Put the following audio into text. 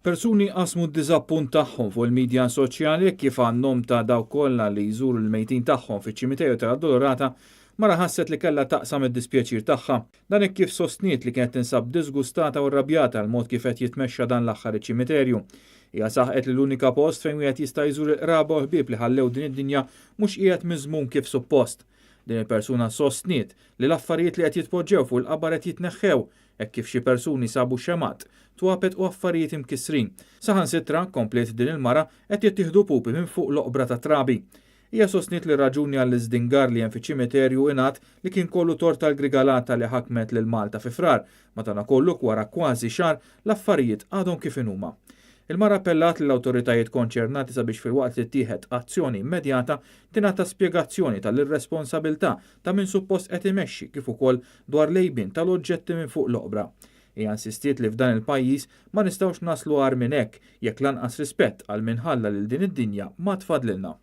Persuni qasmu d-diżappunt tagħhom fuq il-midja soċjali kif għan-nom ta' dawk kollha li jżuru l-mejtin tagħhom fiċ-ċimiterju tal-Addolorata, mara ħasset li kellha taqsam id-dispjaċir tagħha. Dan hekk kif sostniet li kienet tinsab disgustata u rrabjata l-mod kif qed jitmexxa dan l-aħħar iċ-ċimiterju. Hija saħqet li l-unika post fejn wieħed jista' jżur il-qraba u ħbieb li ħallew din id-dinja mhux qiegħed miżmum kif suppost. Din il-persuna sostniet li l-affarijiet li qed jitpoġġew fuq il-qabar qed jitneħħew hekk kif xi persuni sabu xemgħat, twapet u affarijiet imkissrin. Saħansitra, kompliet din il-mara, qed jittieħdu pupi minn fuq l-oqbra tat-trabi. Hija sostniet li r-raġuni għall-iżdingar li hemm fiċ-ċimiterju ingħad li kien kollu tort tal-grigalata li ħakmet lil Malta fi Frar, madankollu wara kważi xahar l-affarijiet għadhom kif inhuma. Il-mara appellat lill-awtoritajiet konċernati sabiex filwaqt li ttieħed azzjoni immedjata tingħata spjegazzjoni tal-irresponsabilità ta' min suppost qed imexxi kif ukoll dwar l-għejbien tal-oġġetti minn fuq l-oqbra. Hija insistiet li f'dan il-pajjiż ma nistgħux naslu agħar minn hekk jekk lanqas rispett għal min ħalla lil din id-dinja ma tfadlilna.